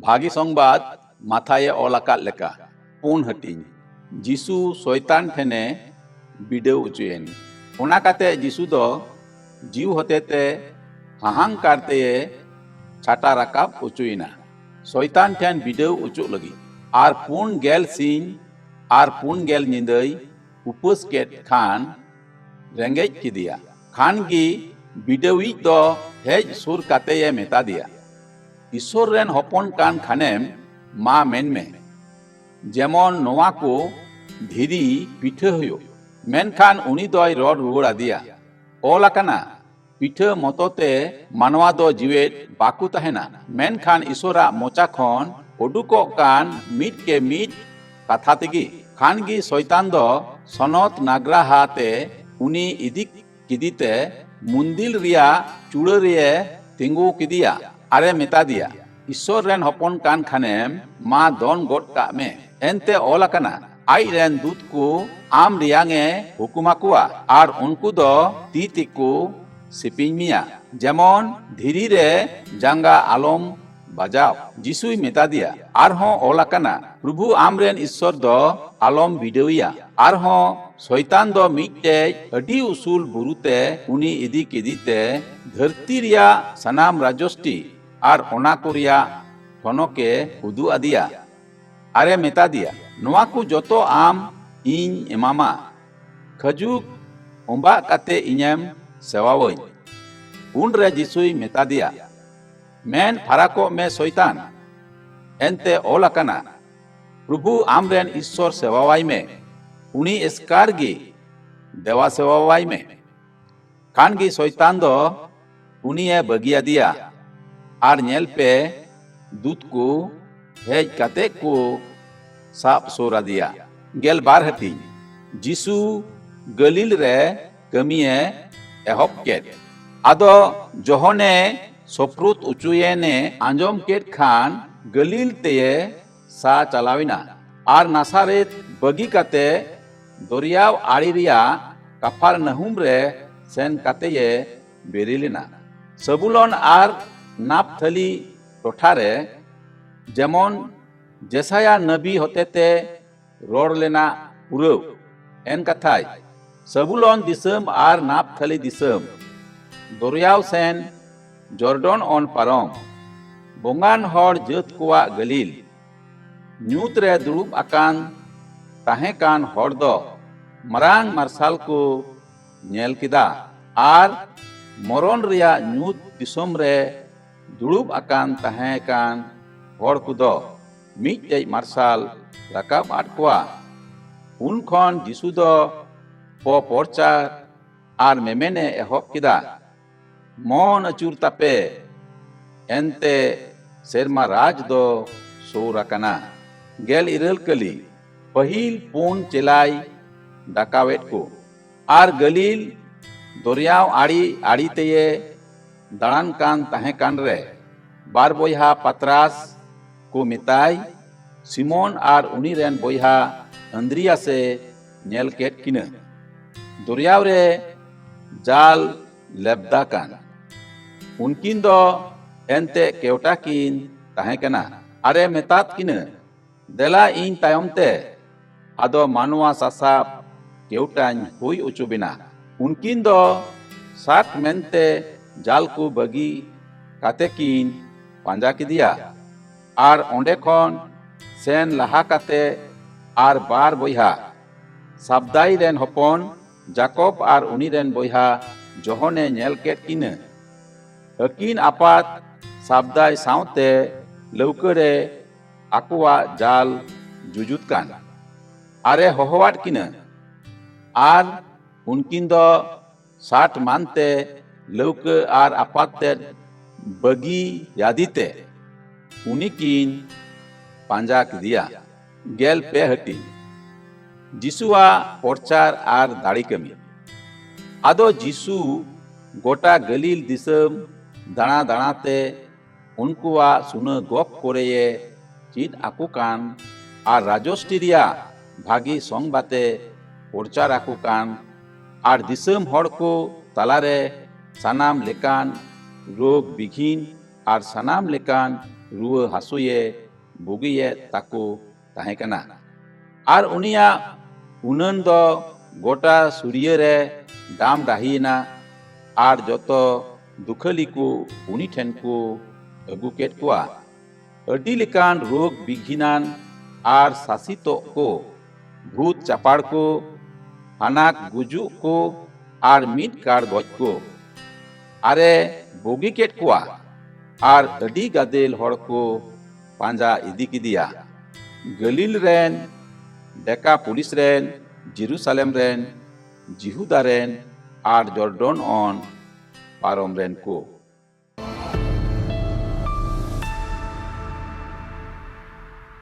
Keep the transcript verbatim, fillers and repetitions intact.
ᱵᱷᱟᱹᱜᱤ ᱥᱚᱝᱵᱟᱫ ᱢᱟᱛᱷᱟᱭᱮ ᱚᱞ ᱟᱠᱟᱫ ᱞᱮᱠᱟ᱾ ᱯᱩᱱ ᱦᱟᱹᱴᱤᱧ᱾ ᱡᱤᱥᱩ ᱥᱚᱭᱛᱟᱱ ᱴᱷᱮᱱᱮ ᱵᱤᱰᱟᱹᱣ ᱚᱪᱚᱭᱮᱱ᱾ ᱚᱱᱟ ᱠᱟᱛᱮ ᱡᱤᱥᱩ ᱫᱚ ᱡᱤᱣ ᱦᱚᱛᱮᱛᱮ ᱦᱟᱦᱟᱝᱠᱟᱨ ᱛᱮᱭᱮ ᱪᱷᱟᱴᱟ ᱨᱟᱠᱟᱵ ᱚᱪᱚᱭᱮᱱᱟ, ᱥᱚᱭᱛᱟᱱ ᱴᱷᱮᱱ ᱵᱤᱰᱟᱹᱣ ᱚᱪᱚᱜ ᱞᱟᱹᱜᱤᱫ᱾ ᱟᱨ ᱯᱩᱱ ᱜᱮᱞ ᱥᱤᱧ ᱟᱨ ᱯᱩᱱ ᱜᱮᱞ ᱧᱤᱫᱟᱹᱭ ᱩᱯᱟᱹᱥ ᱠᱮᱫ ᱠᱷᱟᱱ ᱨᱮᱸᱜᱮᱡ ᱠᱮᱫᱮᱭᱟ᱾ ᱠᱷᱟᱱ ᱜᱮ ᱵᱤᱰᱟᱹᱣᱤᱡ ᱫᱚ ᱦᱮᱡ ᱥᱩᱨ ᱠᱟᱛᱮᱭᱮ ᱢᱮᱛᱟ ᱫᱮᱭᱟ, "ᱤᱥᱥᱚᱨ ᱨᱮᱱ ᱦᱚᱯᱚᱱ ᱠᱟᱱ ᱠᱷᱟᱱᱮᱢ, ᱢᱟ ᱢᱮᱱ ᱢᱮ, ᱡᱮᱢᱚᱱ ᱱᱚᱣᱟ ᱠᱚ ᱫᱷᱤᱨᱤ ᱯᱤᱴᱷᱟᱹ ᱦᱩᱭᱩᱜ᱾" ᱢᱮᱱᱠᱷᱟᱱ ᱩᱱᱤ ᱫᱚᱭ ᱨᱚᱲ ᱨᱩᱣᱟᱹᱲ ᱟᱫᱮᱭᱟ, "ᱚᱞ ᱟᱠᱟᱱᱟ, 'ᱯᱤᱴᱷᱟᱹ ᱢᱚᱛᱚ ᱛᱮ ᱢᱟᱱᱣᱟ ᱫᱚ ᱡᱤᱣᱮᱫ ᱵᱟᱠᱚ ᱛᱟᱦᱮᱱᱟ, ᱢᱮᱱᱠᱷᱟᱱ ᱤᱥᱚᱨᱟᱜ ᱢᱚᱪᱟ ᱠᱷᱚᱱ ᱩᱰᱩᱠᱚᱜ ᱠᱟᱱ ᱢᱤᱫ ᱠᱮ ᱢᱤᱫ ᱠᱟᱛᱷᱟ ᱛᱮᱜᱮ᱾'" ᱠᱷᱟᱱ ᱜᱮ ᱥᱚᱭᱛᱟᱱ ᱫᱚ ᱥᱚᱱᱚᱛ ᱱᱟᱜᱽᱨᱟᱦᱟ ᱛᱮ ᱩᱱᱤ ᱤᱫᱤ ᱠᱮᱫᱮᱛᱮ ᱢᱩᱱᱫᱤᱞ ᱨᱮᱭᱟᱜ ᱪᱩᱲᱟᱹ ᱨᱮᱭᱮ ᱛᱤᱸᱜᱩ ᱠᱮᱫᱮᱭᱟ ᱟᱨᱮ ᱢᱮᱛᱟ ᱫᱮᱭᱟ, "ᱤᱥᱥᱚᱨ ᱨᱮᱱ ᱦᱚᱯᱚᱱ ᱠᱟᱱ ᱠᱷᱟᱱᱮᱢ, ᱢᱟ ᱫᱚᱱ ᱜᱚᱫ ᱠᱟᱜ ᱢᱮ᱾ ᱮᱱᱛᱮ ᱚᱞ ᱟᱠᱟᱱᱟ, 'ᱟᱡ ᱨᱮᱱ ᱫᱩᱛ ᱠᱚ ᱟᱢ ᱨᱮᱭᱟᱝ ᱮ ᱦᱩᱠᱩᱢ ᱟᱠᱚᱣᱟ, ᱟᱨ ᱩᱱᱠᱩ ᱫᱚ ᱛᱤ ᱛᱮᱠᱚ ᱥᱮᱯᱮᱧ ᱢᱮᱭᱟ, ᱡᱮᱢᱚᱱ ᱫᱷᱤᱨᱤ ᱨᱮ ᱡᱟᱸᱜᱟ ᱟᱞᱚᱢ ᱵᱟᱡᱟᱣ᱾" ᱡᱤᱥᱩᱭ ᱢᱮᱛᱟ ᱫᱮᱭᱟ, "ᱟᱨᱦᱚᱸ ᱚᱞ ᱟᱠᱟᱱᱟ, 'ᱯᱨᱚᱵᱷᱩ ᱟᱢ ᱨᱮᱱ ᱤᱥᱥᱚᱨ ᱫᱚ ᱟᱞᱚᱢ ᱵᱤᱰᱟᱹᱣᱮᱭᱟ᱾'" ᱟᱨᱦᱚᱸ ᱥᱚᱭᱛᱟᱱ ᱫᱚ ᱢᱤᱫᱴᱮᱡ ᱟᱹᱰᱤ ᱩᱥᱩᱞ ᱵᱩᱨᱩ ᱛᱮ ᱩᱱᱤ ᱤᱫᱤ ᱠᱮᱫᱮ ᱛᱮ ᱫᱷᱟᱹᱨᱛᱤ ᱨᱮᱭᱟᱜ ᱥᱟᱱᱟᱢ ᱨᱟᱡᱚᱥᱴᱤ ᱟᱨ ᱚᱱᱟ ᱠᱚ ᱨᱮᱭᱟᱜ ᱴᱷᱚᱱᱚᱠ ᱮ ᱩᱫᱩᱜ ᱟᱫᱮᱭᱟ ᱟᱨᱮ ᱢᱮᱛᱟ ᱫᱮᱭᱟ, "ᱱᱚᱣᱟ ᱠᱚ ᱡᱚᱛᱚ ᱟᱢ ᱤᱧ ᱮᱢᱟᱢᱟ, ᱠᱷᱟᱹᱡᱩᱜ ᱚᱸᱵᱟᱜ ᱠᱟᱛᱮ ᱤᱧᱮᱢ ᱥᱮᱣᱟᱣᱟᱹᱧ᱾" ᱩᱱᱨᱮ ᱡᱤᱥᱩᱭ ᱢᱮᱛᱟ ᱫᱮᱭᱟ, "ᱢᱮᱱ ᱯᱷᱟᱨᱟᱠᱚᱜ ᱢᱮ ᱥᱚᱭᱛᱟᱱ, ᱮᱱᱛᱮ ᱚᱞ ᱟᱠᱟᱱᱟ, 'ᱯᱨᱚᱵᱷᱩ ᱟᱢᱨᱮᱱ ᱤᱥᱥᱚᱨ ᱥᱮᱣᱟᱣᱟᱭ ᱢᱮ, ᱩᱱᱤ ᱮᱥᱠᱟᱨ ᱜᱮ ᱫᱮᱣᱟ ᱥᱮᱣᱟᱣᱟᱭ ᱢᱮ᱾'" ᱠᱷᱟᱱ ᱜᱮ ᱥᱚᱭᱛᱟᱱ ᱫᱚ ᱩᱱᱤᱭᱮ ᱵᱟᱹᱜᱤᱭᱟᱫᱮᱭᱟ᱾ ᱟᱨ ᱧᱮᱞ ᱯᱮ, ᱫᱩᱛ ᱠᱚ ᱦᱮᱡ ᱠᱟᱛᱮ ᱠᱚ ᱥᱟᱵ ᱥᱩᱨ ᱟᱫᱮᱭᱟ᱾ ᱜᱮᱞ ᱵᱟᱨ ᱦᱟᱹᱴᱤᱧ᱾ ᱡᱤᱥᱩ ᱜᱟᱹᱞᱤᱞ ᱨᱮ ᱠᱟᱹᱢᱤᱭᱮ ᱮᱦᱚᱵ ᱠᱮᱫ᱾ ᱟᱫᱚ ᱡᱚᱦᱚᱱᱮ ᱥᱚᱯᱨᱩᱛ ᱚᱪᱚᱭᱮᱱᱮ ᱟᱸᱡᱚᱢ ᱠᱮᱫ ᱠᱷᱟᱱ, ᱜᱟᱹᱞᱤᱞ ᱛᱮᱭᱮ ᱥᱟ ᱪᱟᱞᱟᱣᱮᱱᱟ᱾ ᱟᱨ ᱱᱟᱥᱟᱨᱮᱛ ᱵᱟᱹᱜᱤ ᱠᱟᱛᱮ ᱫᱚᱨᱭᱟᱣ ᱟᱲᱮ ᱨᱮᱭᱟᱜ ᱠᱟᱯᱷᱟᱨᱱᱟᱦᱩᱢ ᱨᱮ ᱥᱮᱱ ᱠᱟᱛᱮᱭᱮ ᱵᱮᱨᱮᱞᱮᱱᱟ᱾ ᱥᱟᱵᱩᱞᱚᱱ ᱟᱨ ᱱᱟᱯᱛᱷᱟᱞᱤ ᱴᱚᱴᱷᱟ ᱨᱮ ᱡᱮᱢᱚᱱ ᱡᱮᱥᱟᱭᱟ ᱱᱟᱵᱤ ᱦᱚᱛᱮᱛᱮ ᱨᱚᱲ ᱞᱮᱱᱟ ᱯᱩᱨᱟᱹᱣ ᱮᱱ ᱠᱟᱛᱷᱟᱭ, ᱥᱟᱵᱩᱞᱚᱱ ᱫᱤᱥᱚᱢ ᱟᱨ ᱱᱟᱯᱛᱷᱟᱞᱤ ᱫᱤᱥᱚᱢ, ᱫᱚᱨᱭᱟᱣ ᱥᱮᱱ ᱡᱚᱨᱰᱚᱱ ᱚᱱ ᱯᱟᱨᱚᱢ, ᱵᱚᱸᱜᱟᱱ ᱦᱚᱲ ᱡᱟᱹᱛ ᱠᱚᱣᱟᱜ ᱜᱟᱹᱞᱤᱞ᱾ ᱧᱩᱛ ᱨᱮ ᱫᱩᱲᱩᱵ ᱟᱠᱟᱱ ᱛᱟᱦᱮᱸ ᱠᱟᱱ ᱦᱚᱲ ᱫᱚ ᱢᱟᱨᱟᱝ ᱢᱟᱨᱥᱟᱞ ᱠᱚ ᱧᱮᱞ ᱠᱮᱫᱟ, ᱟᱨ ᱢᱚᱨᱚᱱ ᱨᱮᱭᱟᱜ ᱧᱩᱛ ᱫᱤᱥᱚᱢ ᱨᱮ ᱫᱩᱲᱩᱵ ᱟᱠᱟᱱ ᱛᱟᱦᱮᱸ ᱠᱟᱱ ᱦᱚᱲ ᱠᱚᱫᱚ ᱢᱤᱫᱴᱮᱡ ᱢᱟᱨᱥᱟᱞ ᱨᱟᱠᱟᱵ ᱟᱫ ᱠᱚᱣᱟ᱾ ᱩᱱ ᱠᱷᱚᱱ ᱡᱤᱥᱩ ᱫᱚ ᱯᱚ ᱯᱚᱨᱪᱟᱨ ᱟᱨ ᱢᱮᱢᱮᱱᱮ ᱮᱦᱚᱵ ᱠᱮᱫᱟ, "ᱢᱚᱱ ᱟᱹᱪᱩᱨ ᱛᱟᱯᱮ, ᱮᱱᱛᱮ ᱥᱮᱨᱢᱟ ᱨᱟᱡᱽ ᱫᱚ ᱥᱩᱨ ᱟᱠᱟᱱᱟ᱾" ᱜᱮᱞ ᱤᱨᱟᱹᱞ ᱠᱟᱹᱞᱤ ᱯᱟᱹᱦᱤᱞ ᱯᱩᱱ ᱪᱮᱞᱟᱭ ᱰᱟᱠᱟᱣᱮᱫ ᱠᱚ᱾ ᱟᱨ ᱜᱟᱹᱞᱤᱞ ᱫᱚᱨᱭᱟᱣ ᱟᱲᱮ ᱟᱲᱮ ᱛᱮᱭᱮ ᱫᱟᱬᱟᱱ ᱠᱟᱱ ᱛᱟᱦᱮᱸ ᱠᱟᱱ ᱨᱮ, ᱵᱟᱨ ᱵᱚᱭᱦᱟ ᱯᱟᱛᱨᱟᱥ ᱠᱚ ᱢᱮᱛᱟᱭ, ᱥᱤᱢᱚᱱ ᱟᱨ ᱩᱱᱤ ᱨᱮᱱ ᱵᱚᱭᱦᱟ ᱟᱱᱫᱨᱤᱭᱟᱥᱮ ᱧᱮᱞ ᱠᱮᱫ ᱠᱤᱱᱟᱹ᱾ ᱫᱚᱨᱭᱟᱣ ᱨᱮ ᱡᱟᱞ ᱞᱮᱵᱫᱟ ᱠᱟᱱ᱾ ᱩᱱᱠᱤᱱ ᱫᱚ ᱮᱱᱛᱮ ᱠᱮᱣᱴᱟ ᱠᱤᱱ ᱛᱟᱦᱮᱸ ᱠᱟᱱᱟ᱾ ᱟᱨᱮ ᱢᱮᱛᱟᱫ ᱠᱤᱱᱟᱹ, "ᱫᱮᱞᱟ ᱤᱧ ᱛᱟᱭᱚᱢ ᱛᱮ᱾" ᱟᱫᱚ ᱢᱟᱱᱣᱟ ᱥᱟᱥᱟᱵ ᱠᱮᱣᱴᱟᱧ ᱦᱩᱭ ᱚᱪᱚ ᱵᱮᱱᱟ᱾ ᱩᱱᱠᱤᱱ ᱫᱚ ᱥᱟᱴ ᱢᱮᱱᱛᱮ ᱡᱟᱞ ᱠᱚ ᱵᱟᱹᱜᱤ ᱠᱟᱛᱮ ᱠᱤᱱ ᱯᱟᱸᱡᱟ ᱠᱮᱫᱮᱭᱟ᱾ ᱟᱨ ᱚᱸᱰᱮ ᱠᱷᱚᱱ ᱥᱮᱱ ᱞᱟᱦᱟ ᱠᱟᱛᱮ ᱟᱨ ᱵᱟᱨ ᱵᱚᱭᱦᱟ, ᱥᱟᱵᱫᱟᱭ ᱨᱮᱱ ᱦᱚᱯᱚᱱ ᱡᱟᱠᱚᱵ ᱟᱨ ᱩᱱᱤ ᱨᱮᱱ ᱵᱚᱭᱦᱟ ᱡᱚᱦᱚᱱᱮ ᱧᱮᱞ ᱠᱮᱫ ᱠᱤᱱᱟᱹ᱾ ᱟᱹᱠᱤᱱ ᱟᱯᱟᱛ ᱥᱟᱵᱫᱟᱭ ᱥᱟᱶᱛᱮ ᱞᱟᱹᱣᱠᱟᱹ ᱨᱮ ᱟᱠᱚᱣᱟᱜ ᱡᱟᱞ ᱡᱩᱡᱩᱫ ᱠᱟᱱ᱾ ᱟᱨᱮ ᱦᱚᱦᱚᱣᱟᱫ ᱠᱤᱱᱟᱹ, ᱟᱨ ᱩᱱᱠᱤᱱ ᱫᱚ ᱥᱟᱴ ᱢᱟᱱᱛᱮ ᱞᱟᱹᱣᱠᱟᱹ ᱟᱨ ᱟᱯᱟᱛ ᱛᱮᱫ ᱵᱟᱹᱜᱤ ᱭᱟᱫᱤᱛᱮ ᱩᱱᱤ ᱠᱤᱱ ᱯᱟᱸᱡᱟ ᱠᱮᱫᱮᱭᱟ᱾ ᱜᱮᱞ ᱯᱮ ᱦᱟᱹᱴᱤᱧ᱾ ᱡᱤᱥᱩᱣᱟᱜ ᱯᱚᱨᱪᱟᱨ ᱟᱨ ᱫᱟᱲᱮ ᱠᱟᱹᱢᱤ᱾ ᱟᱫᱚ ᱡᱤᱥᱩ ᱜᱚᱴᱟ ᱜᱟᱹᱞᱤᱞ ᱫᱤᱥᱚᱢ ᱫᱟᱬᱟ ᱫᱟᱬᱟᱛᱮ ᱩᱱᱠᱩᱣᱟᱜ ᱥᱩᱱᱟᱹᱜᱚᱜᱽ ᱠᱚᱨᱮᱭᱮ ᱪᱮᱫ ᱟᱠᱚ ᱠᱟᱱ ᱟᱨ ᱨᱟᱡᱚᱥᱴᱤ ᱨᱮᱭᱟᱜ ᱵᱷᱟᱹᱜᱤ ᱥᱚᱝᱵᱟᱫᱮ ᱯᱨᱚᱪᱟᱨ ᱟᱠᱚ ᱠᱟᱱ ᱟᱨ ᱫᱤᱥᱚᱢ ᱦᱚᱲ ᱠᱚ ᱛᱟᱞᱟᱨᱮ ᱥᱟᱱᱟᱢ ᱞᱮᱠᱟᱱ ᱨᱳᱜᱽ ᱵᱤᱜᱷᱤᱱ ᱟᱨ ᱥᱟᱱᱟᱢ ᱞᱮᱠᱟᱱ ᱨᱩᱣᱟᱹ ᱦᱟᱹᱥᱩᱭᱮ ᱵᱩᱜᱤᱭᱮᱫ ᱛᱟᱠᱚ ᱛᱟᱦᱮᱸ ᱠᱟᱱᱟ᱾ ᱟᱨ ᱩᱱᱤᱭᱟᱜ ᱩᱱᱟᱹᱱ ᱫᱚ ᱜᱚᱴᱟ ᱥᱩᱲᱤᱭᱟᱹ ᱨᱮ ᱰᱟᱢ ᱰᱟᱹᱦᱤᱭᱮᱱᱟ, ᱟᱨ ᱡᱚᱛᱚ ᱫᱩᱠᱷᱟᱹᱞᱤ ᱠᱚ ᱩᱱᱤ ᱴᱷᱮᱱ ᱠᱚ ᱟᱹᱜᱩ ᱠᱮᱫ ᱠᱚᱣᱟ᱾ ᱟᱹᱰᱤ ᱞᱮᱠᱟᱱ ᱨᱳᱜᱽ ᱵᱤᱜᱷᱤᱱᱟᱱ ᱟᱨ ᱥᱟᱥᱤᱛᱚᱜ ᱠᱚ, ᱵᱷᱩᱛ ᱪᱟᱯᱟᱲ ᱠᱚ, ᱦᱟᱱᱟᱠ ᱜᱩᱡᱩᱜ ᱠᱚ, ᱟᱨ ᱢᱤᱫ ᱠᱟᱲ ᱜᱚᱡ ᱠᱚ᱾ ᱟᱨᱮ ᱵᱩᱜᱤ ᱠᱮᱫ ᱠᱚᱣᱟ, ᱟᱨ ᱟᱹᱰᱤ ᱜᱟᱫᱮᱞ ᱦᱚᱲ ᱠᱚ ᱯᱟᱸᱡᱟ ᱤᱫᱤ ᱠᱮᱫᱮᱭᱟ, ᱜᱟᱹᱞᱤᱞ ᱨᱮᱱ, ᱰᱮᱠᱟᱯᱩᱞᱤᱥ ᱨᱮᱱ, ᱡᱮᱨᱩᱥᱟᱞᱮᱢ ᱨᱮᱱ, ᱡᱤᱦᱩᱫᱟ ᱨᱮᱱ, ᱟᱨ ᱡᱚᱨᱰᱚᱱ ᱚᱱ ᱯᱟᱨᱚᱢ ᱨᱮᱱ ᱠᱚ᱾